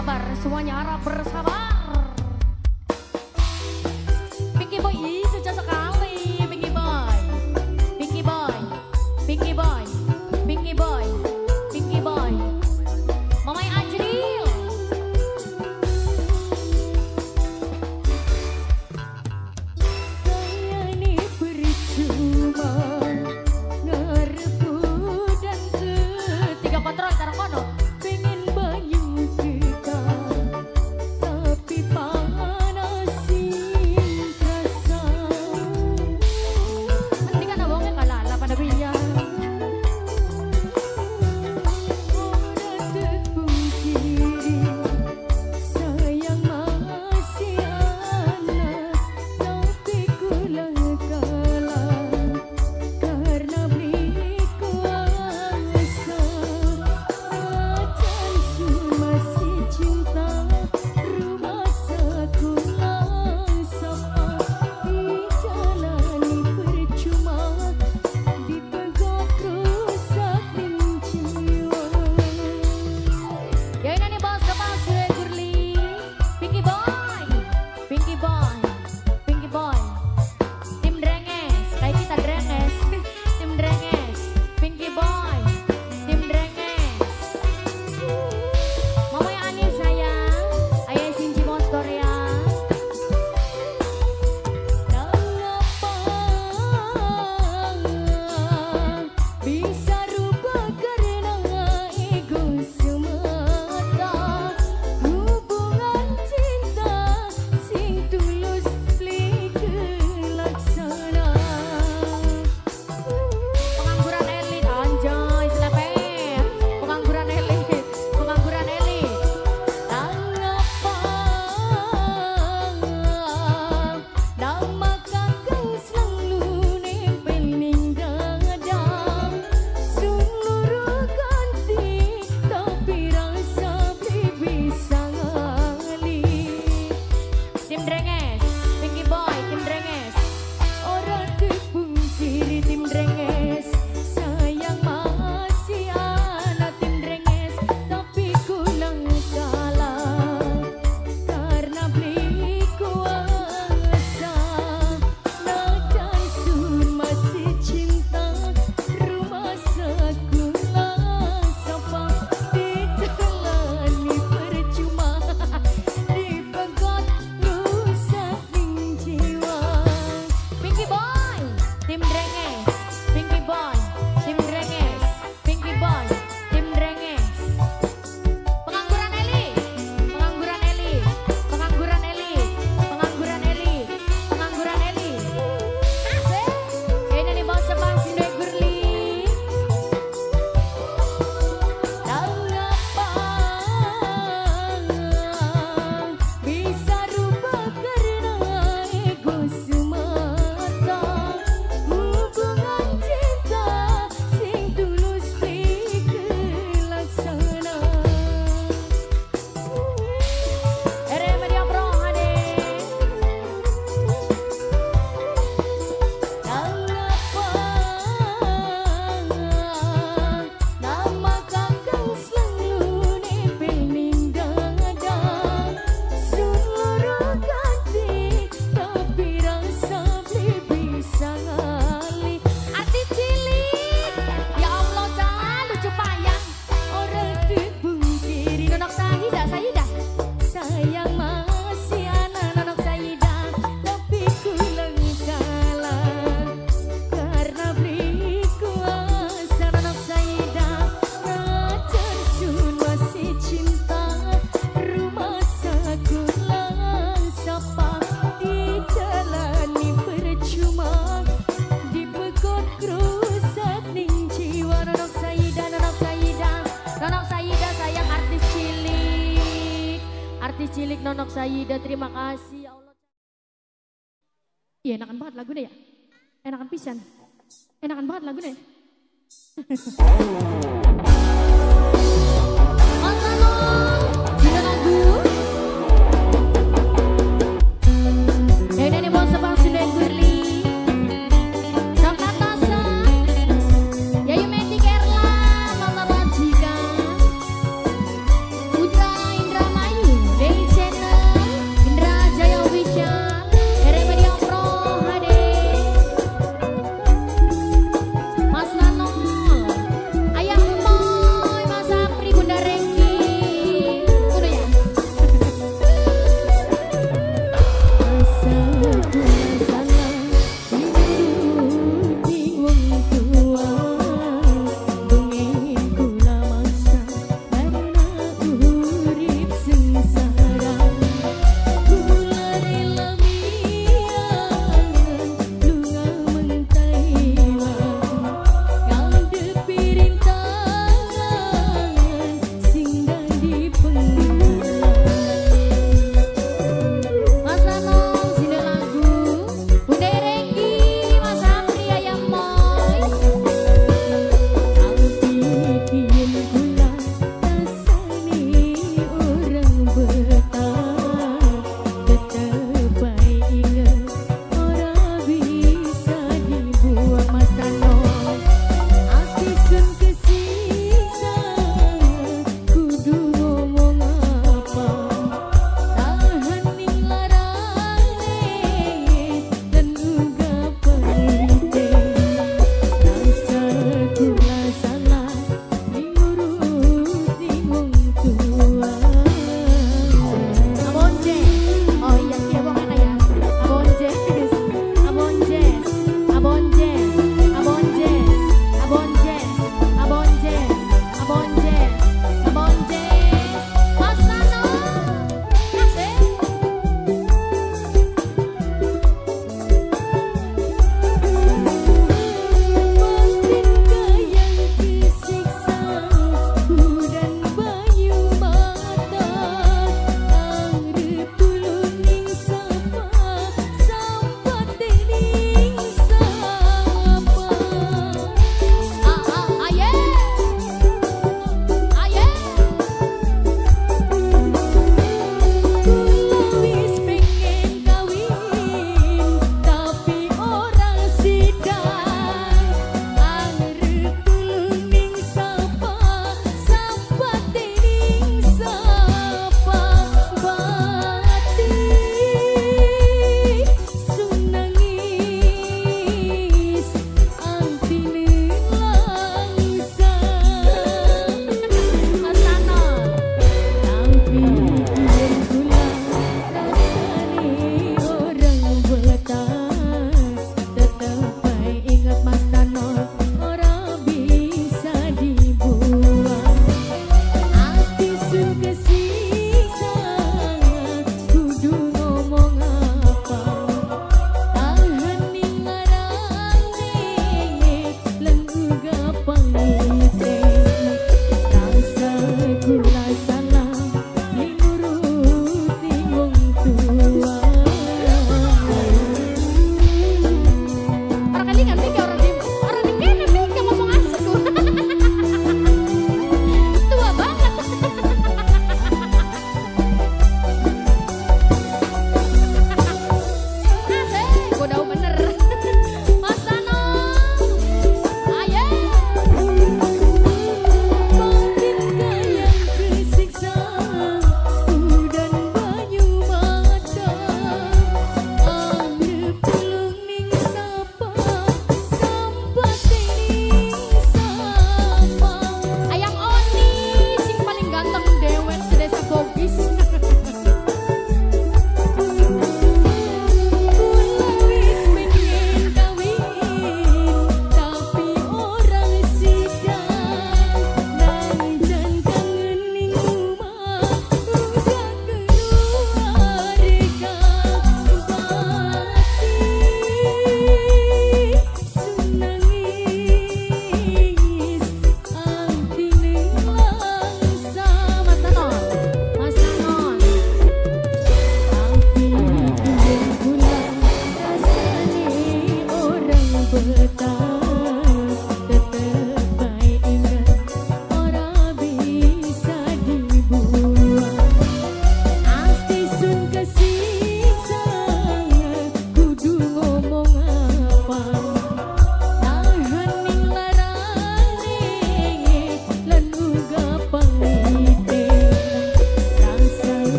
bersabar, semuanya harap bersabar. Pinky Boy, ih sudah sekali Pinky Boy. Pinky Boy, Pinky Boy, Pinky Boy, Pinky Boy. Mamai Ajril. Kayane percuma ngarepu dan ketiga kontrol karang kono. Pengen banyu kita tapi panas sing rasa. Mending ana wonge kalah pada biya. Sayang masih anak tapi kula kalah karena beli kuasa. Acan masih cinta rumah sakula sapa dijalani percuma dipegot rusak ning jiwa. Ya ini bos kepala suwe gurli. Pinky Boy, Pinky Boy, Pinky Boy. Tim Drenges, kayak kita Drenges. Tim Drenges, Pinky Boy, tim Drenges. Mama yang Ani sayang, ayah Sinji Motor ya. Kenapa bisa rubah karena ego semata. Hubungan cinta sing tulus beli kelaksana. Pengangguran elit anjay selepet. Pengangguran elit, pengangguran elit. Tangapa nama kakang selalu nempel ning dada. Seluruh ganti tapi rasa beli bisa ngali. Tim Drenges, Pinky Boy, tim Drenges. Ora dipungkiri tim Drenges, sayang masih anak tim Drenges, tapi kulang kalah karena beli kuasa. Najan sun masih cinta rumah sakula sapa dijalani percuma dipegot rusak ning jiwa. Pinky Boy, tim Drenges, Pinky Boy, tim Drenges, Pinky Boy, tim Drenges. Pengangguran elit, pengangguran elit, pengangguran elit, pengangguran elit, pengangguran elit. Asik. Ini nih bos sepang sindwe gurli. Tangapa bisa rubah karena ego semata. Hubungan cinta sing tulus beli kelaksana. Ere Media Pro Hade. Tangapa nama kakang selalu nempel ning dada. Seluruh ganti tapi rasa beli bisa ngali. Artis cilik, ya Allah cah lucu payang. Orang dipungkiri Nonok Sahidah, Sahidah. Sayang masih anak Nonok Sahidah, tapi kulang kalah karena beli kuasa Nonok Sahidah. Najan sun masih cinta rumah sakula sapa dijalani percuma dipegot rusak ning jiwa. Nonok Sahidah, Nonok Sahidah, Nonok Sahidah sayang artis cilik, artis cilik Nonok Sahidah terima kasih ya Allah. Iya enakan banget lagunya ya, enakan pisan, enakan banget lagunya. Mas Anong, cinta lagu. Ya ini nih bos sepang sindeng gurli. Dok Natasa, Yayu Meti Kerla, Mama Majika, Putra Indramayu.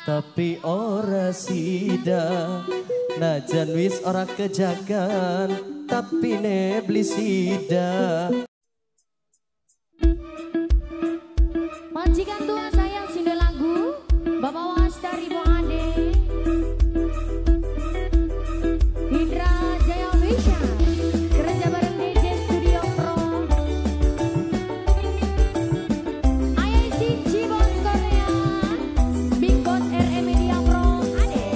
tapi ora sida. Najan wis ora kejagan tapi ne beli sida. Majikan tua sayang sindo lagu Bapak Wastari Ibu Ade Indra Jaya Wisha kerja bareng DJ Studio Pro IIC Cibos Korea Big Boss RE Media Pro Ade.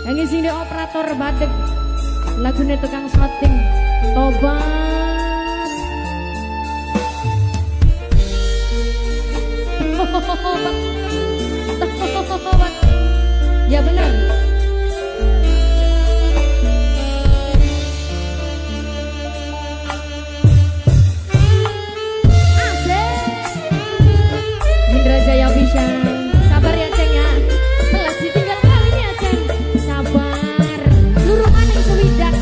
Yang sing di operator badeg. Lagune tukang shooting. Tobat. Tobat. Ya bener. Asik. Indra Jaya Vision. Sabar ya Ceng ya. Telah ditinggal kawin ya Ceng. Sabar. Luru maning sewidak.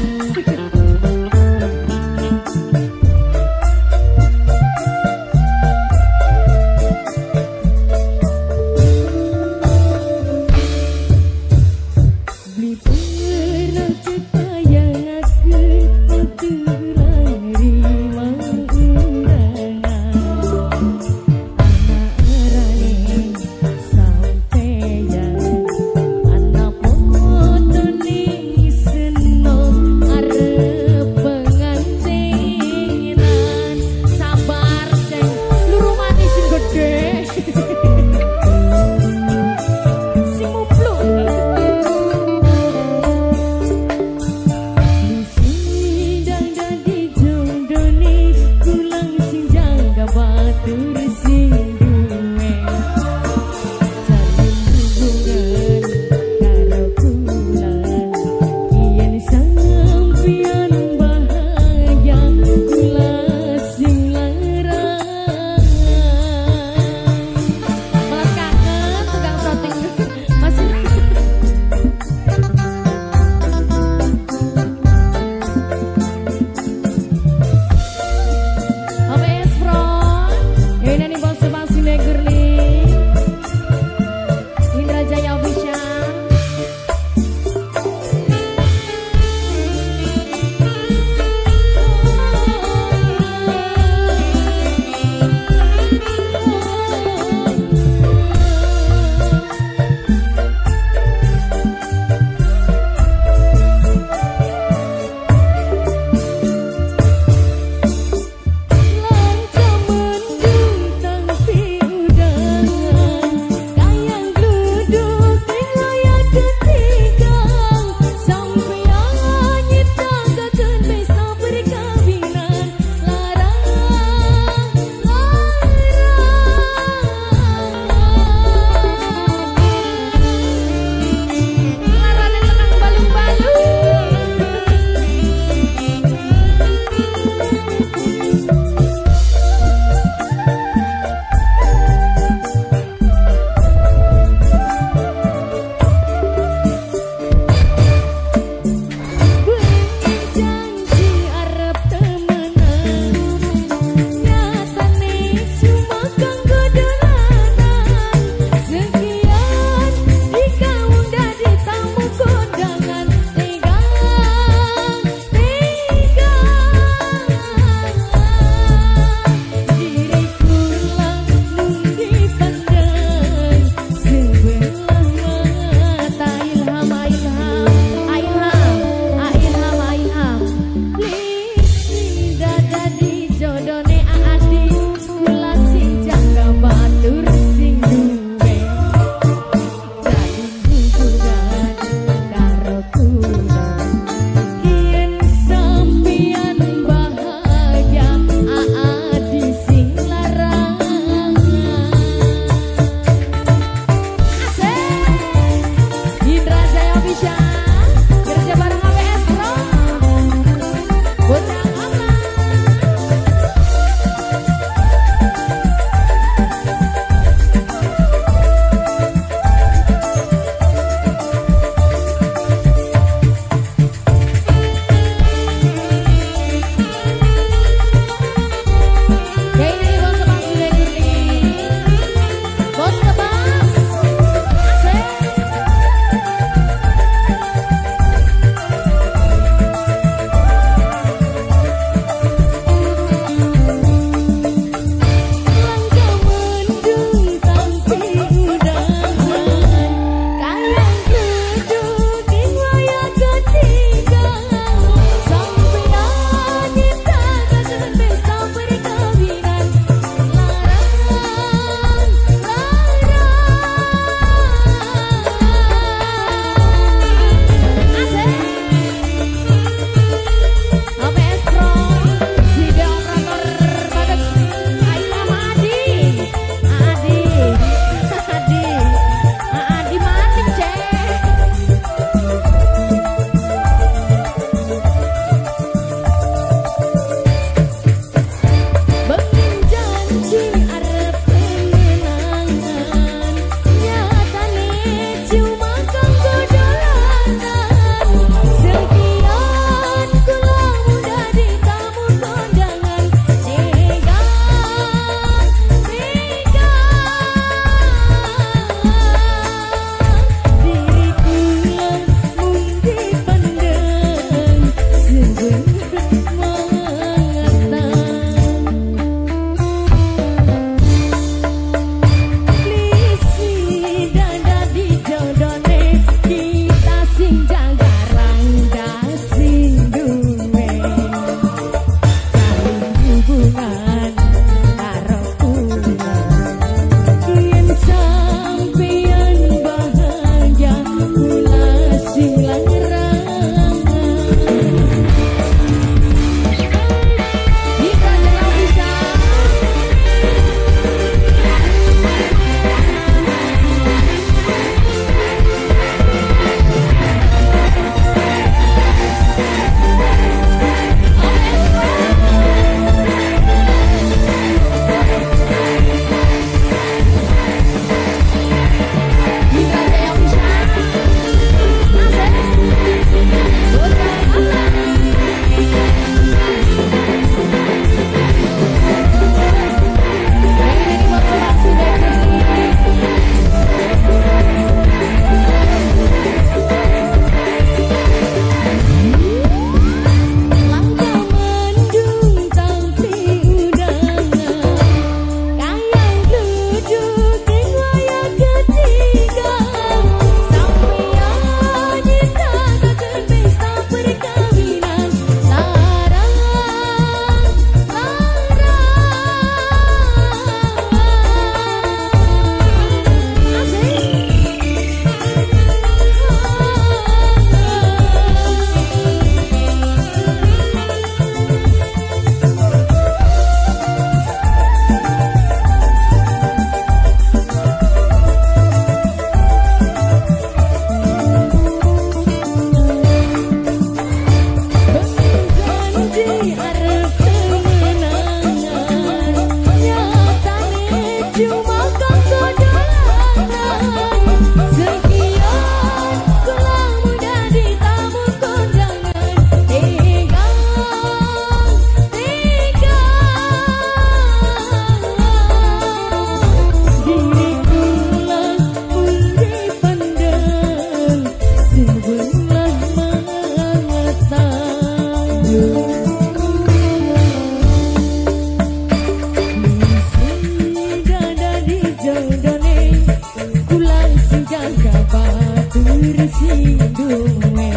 Batur sing duwe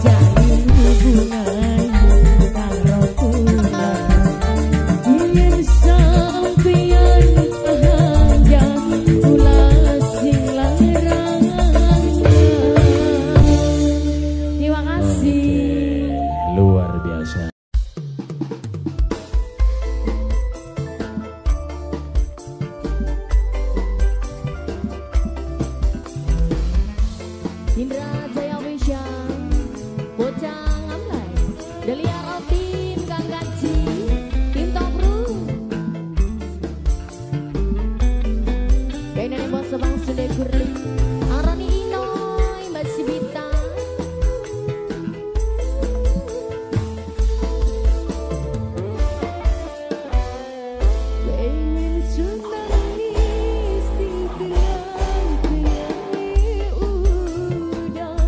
jalin hubungan karo kula yen sampeyan bahagia kula sing larang. Terima kasih. Oke, luar biasa. Indra Jaya Wisya, Bocah Ngamlai, Delia Rotin, Kang Kaji, Tim Topru, Kainane Bos Bang Sude Gurli, Aroni Inoy, Mbak Sibita. Pengen sun nangis ting tengah udan.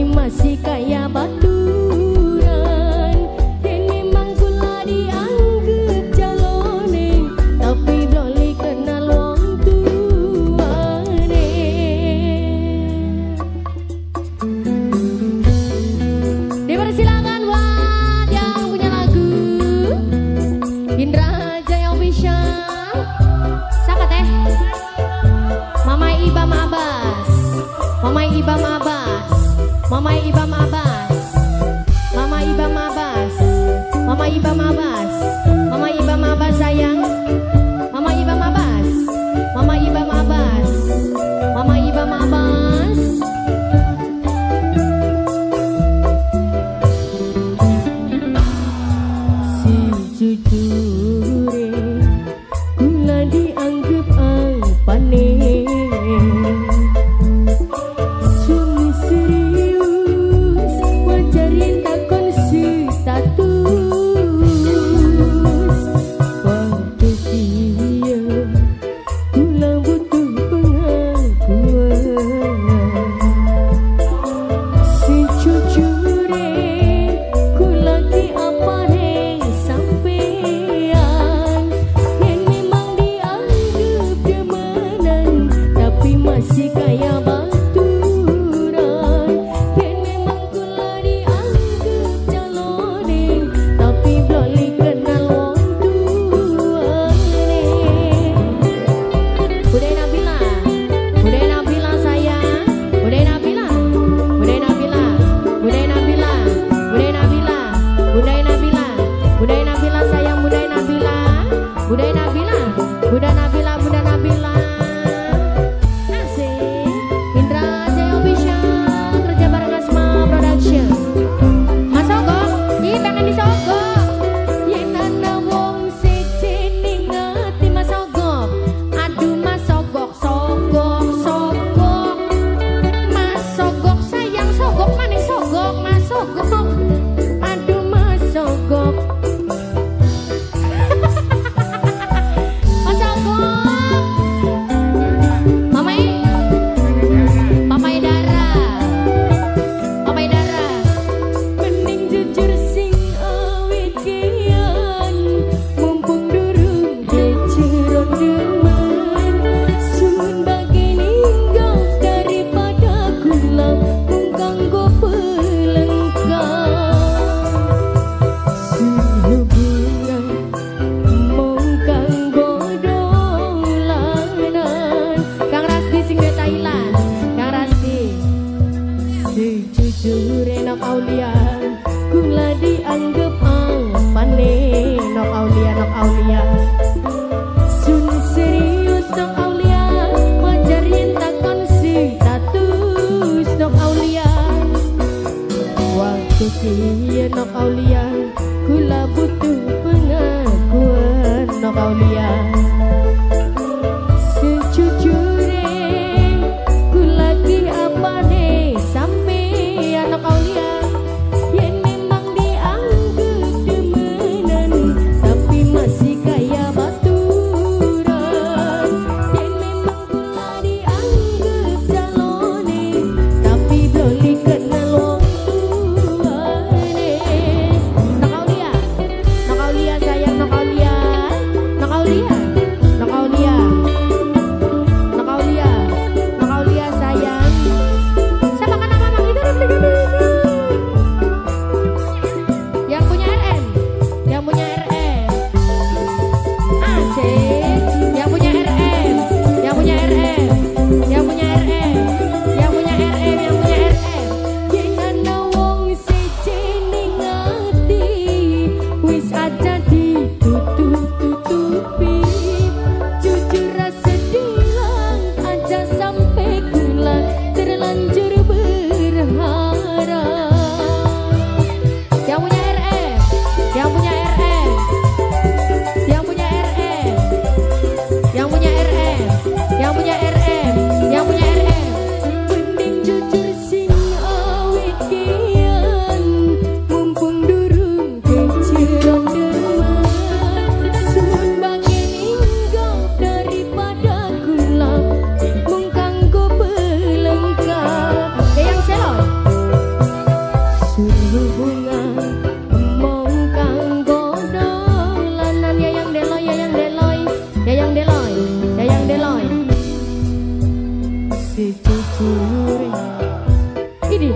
tapi masih kaya baturan. Yen memang kula dianggep calone, tapi beli kenal wong tuane. Dipersilakan buat yang punya lagu Indra Jaya Official. Siapa teh? Mama Ibam Abbas, Mama Ibam Abbas, Mama Ibam Abbas, Mama Ibam Abbas, Mama Ibam Abbas, Mama Ibam Abbas sayang, Mama Ibam Abbas, Mama Ibam Abbas, Mama Ibam Abbas. Si jujure kula dianggep apane, sumi serius wajar yen takon status. Waktu kiye kula butuh pengakuan. Si jujure kula ki apane sampean, yen memang dianggep demenan tapi masih kaya baturan. Yen memang kula dianggep calone, tapi beli kenal wong tuane. Bude Nabila, Bude Nabila sayang, Bude Nabila, Bude Nabila, Bude Nabila, Bude Nabila, Bude Nabila, Bude Nabila sayang, Bude Nabila, Bude Nabila, Bude Nabila, Bude Nabila. Asik. Indra Jaya Official kerja bareng Asma Production. Mas Sogok, ih pengen disogok. Yen ana wong siji ning ati Mas Sogok, aduh Mas Sogok, sogok, sogok. Mas Sogok sayang, sogok maning sogok, Mas Sogok. Aduh Mas Sogok. Mas Sogok. Mamai, Mamai Dara, Mamai Dara. Mending jujur sing awit kian, mumpung durung keceron demen. Sun bagi ninggal daripada kula mung kanggo pelengkap. Sun hubungan mung kanggo dolanan. Kang Rasdi sing duwe Thailand, Kang Rasdi. Sejujure Nok Aulia, kula dianggep apane. Nok Aulia, Nok Aulia. Sun serius Nok Aulia, wajar yen takon status Nok Aulia. Waktu kiye Nok Aulia, kula butuh pengakuan Nok Aulia. Sejujure kula ki apane sampean Nok Aulia, yen memang dianggep demenan tapi masih kaya baturan. Yen memang kula dianggep calone, tapi beli kenal wong tuane. Nok Aulia, Nok Aulia sayang, Nok Aulia, Nok Aulia.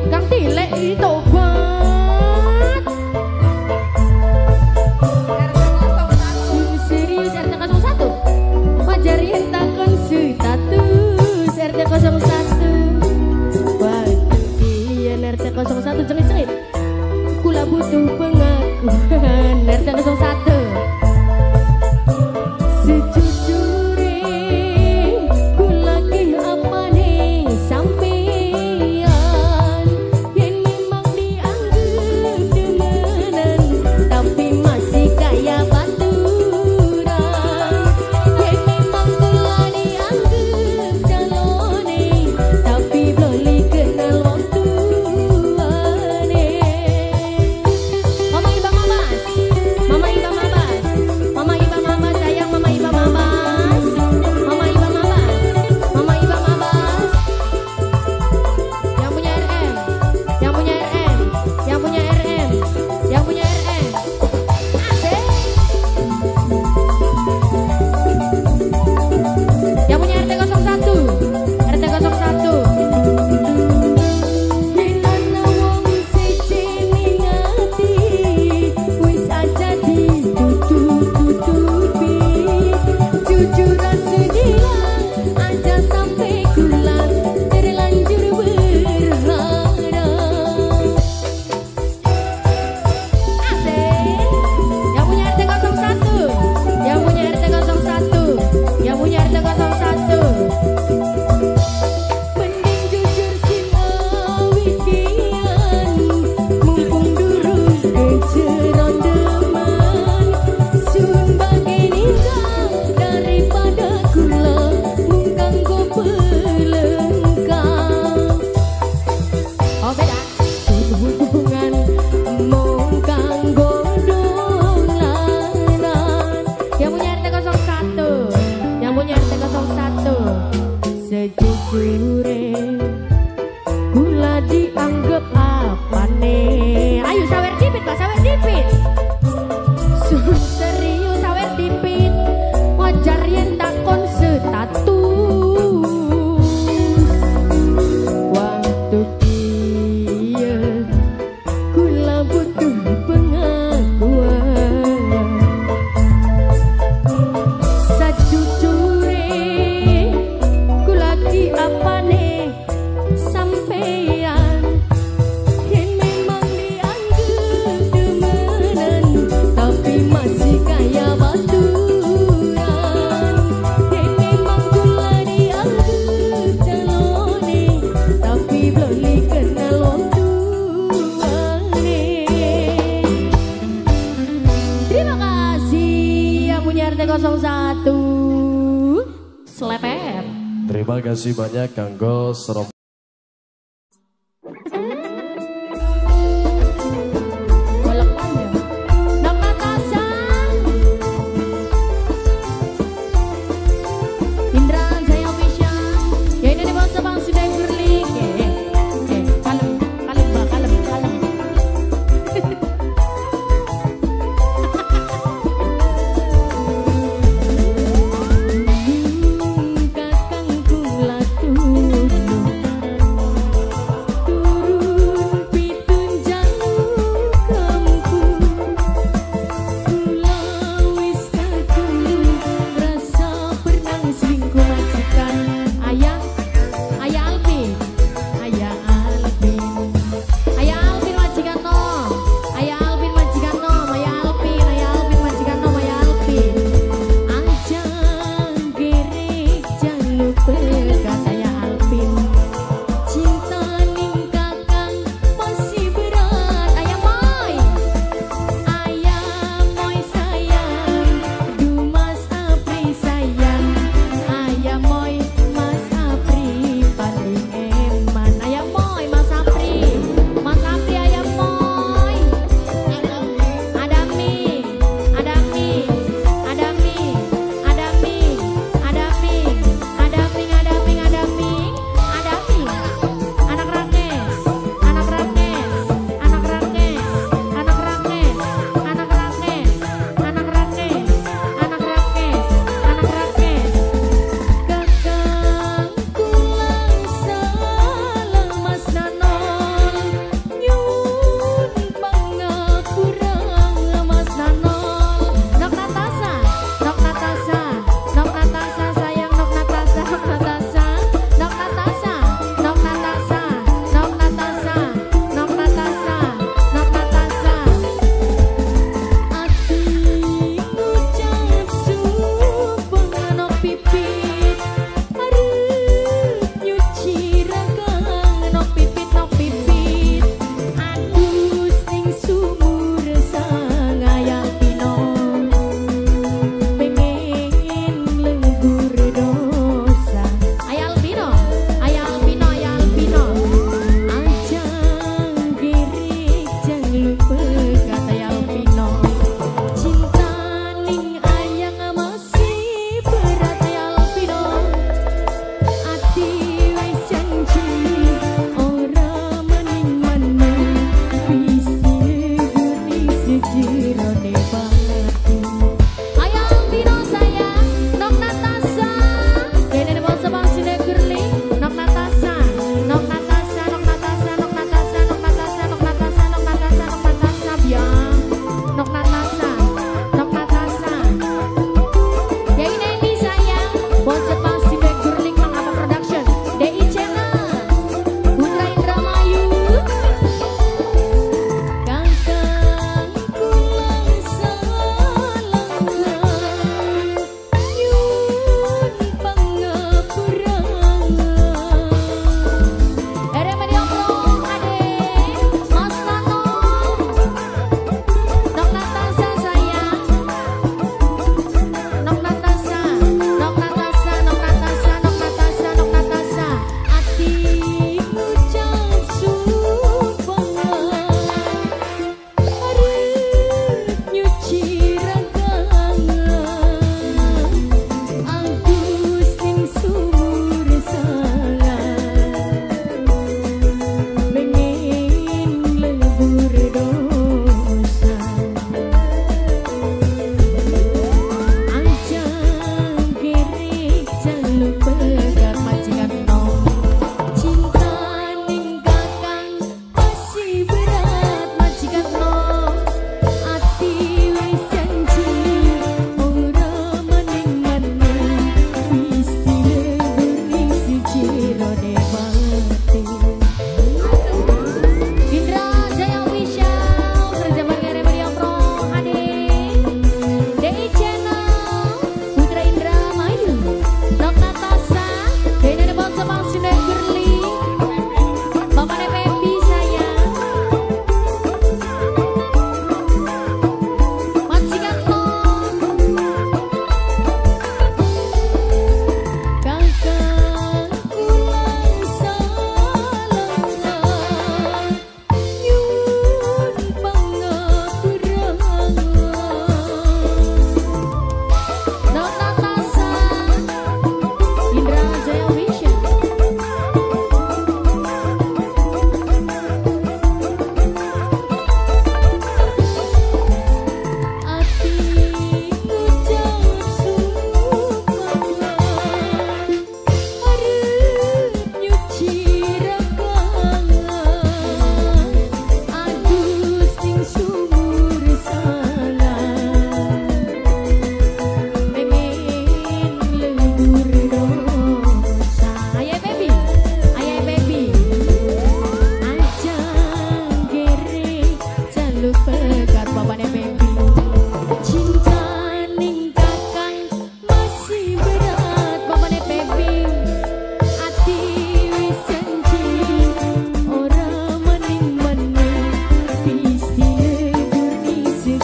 Kang Tilek tobat. Serius RT 01. Wajar yen takon status RT 01. Waduh kiyen RT 01 cengit-cengit. Kula butuh pengakuan RT 01. Sejujure kula ki apane sampeyan yen memang dianggep demenan tapi masih kaya baturan. Yen memang kula dianggep calone tapi beli kenal wong tuane. Mama Iba Mabas, Mama Iba Mabas, Mama Iba Mabas sayang, Mama Iba Mabas, Mama Iba Mabas, Mama Iba Mabas. Yang punya RM, yang punya RM, yang punya RM, yang punya RM. Asik. Yang punya RT 01, RT 01. Yen ana wong siji ning ati wis aja ditutup-tutupi. Jujur rasanya aja sampai kula terlanjur berharap. Asik. Yang punya RT 01, yang punya RT 01, yang punya RT 01. Mending jujur sing awikian, mumpung durung kejeron demen. Sun bage ninggal daripada kula mung kanggo pelengkap. Oh beda. Sun hubungan mung kanggo dolanan. Yang punya RT 01, yang punya RT 01. Sejujure kula dianggep apane. Ayo sawer dipit Pak, sawer dipit. Sun serius sawer dipit. Wajar yen takon status. Waktu kiye kula butuh pengakuan. Sejujure kula ki apane sampeyan. Yen memang dianggep demenan tapi masih kaya baturan. Yen memang kula dianggep calone tapi beli kenal wong tuane. Terima kasih yang punya RT 01. Selepet. Terima kasih banyak kanggo Serom. Golek panjang. Nok Natasha. Indra Jaya Official. Ya ini di bawah Bang Sudah Gurli. Kalem, kalem, Mbak, kalem, kalem. Kakang kula turu turun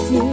siji.